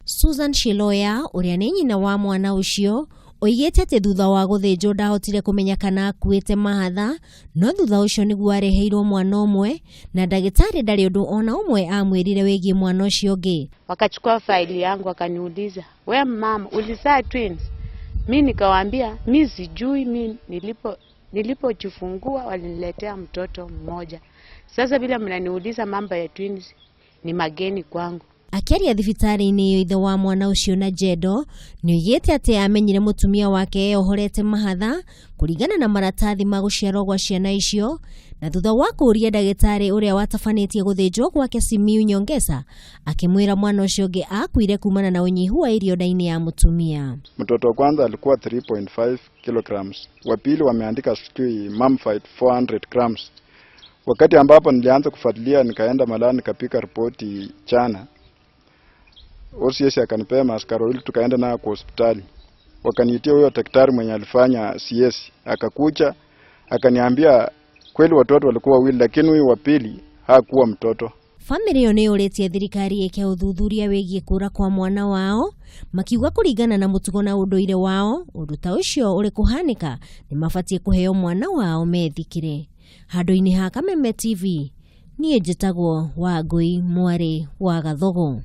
Susan Shiloya ũrĩa nĩ nyina wa mwana ũcio oigĩte atĩ thutha wa gũthĩnjwo ndahotire kũmenya kana akuĩte mahatha, no thutha ũcio nĩguo areheirwo mwana ũmwe na ndagĩtarĩ ndarĩ ũndũ ona ũmwe amwĩrire wĩgiĩ mwana ũcio ũngĩ. Wakachukua faili yangu wakaniuliza, we mama ulizaa twins? Mi nikawaambia mi sijui, mi nilipojifungua waliniletea mtoto mmoja. Sasa vile mnaniuliza mambo ya twins ni mageni kwangu. Akĩaria thibitarĩ-inĩ ĩyo, ithe wa mwana ũcio na Jendo nĩ oigĩte atĩ amenyire mũtumia wake eyohorete mahatha kũringana na maratathi ma gũciarwo gwa ciana icio, na thutha wa kũũria ndagĩtarĩ ũrĩa watabanĩtie gũthĩnjwo gwake Simiyu Nyongesa, akĩmwĩra mwana ũcio ũngĩ akuire kumana na ũnyihu wa irio nda-inĩ ya mũtumia. Mtoto wa kwanza alikuwa 3.5 kilograms, wa pili wameandika sijui mumfied 400 grams. Wakati ambapo nilianza kufuatilia, nikaenda Malaa nikapika ripoti jana, OCS akanipea maaskari wawili, tukaenda nayo kwa hospitali. Wakaniitia huyo daktari mwenye alifanya CS, akakuja akaniambia kweli watoto walikuwa wawili, lakini huyu wa pili hakuwa mtoto. Bamĩrĩ ĩyo nĩ yũrĩtie thirikari ĩke ũthuthuria wĩgiĩ kũra kwa mwana wao, makiuga kũringana na mũtugo na ũndũire wao, ũndũ ta ũcio ũrĩ kũhanĩka nĩ mabatiĩ kũheo mwana wao methikĩre. Handũ-inĩ ha Kameme TV, niĩ njĩtagwo Wangũi mwarĩ wa Gathogo.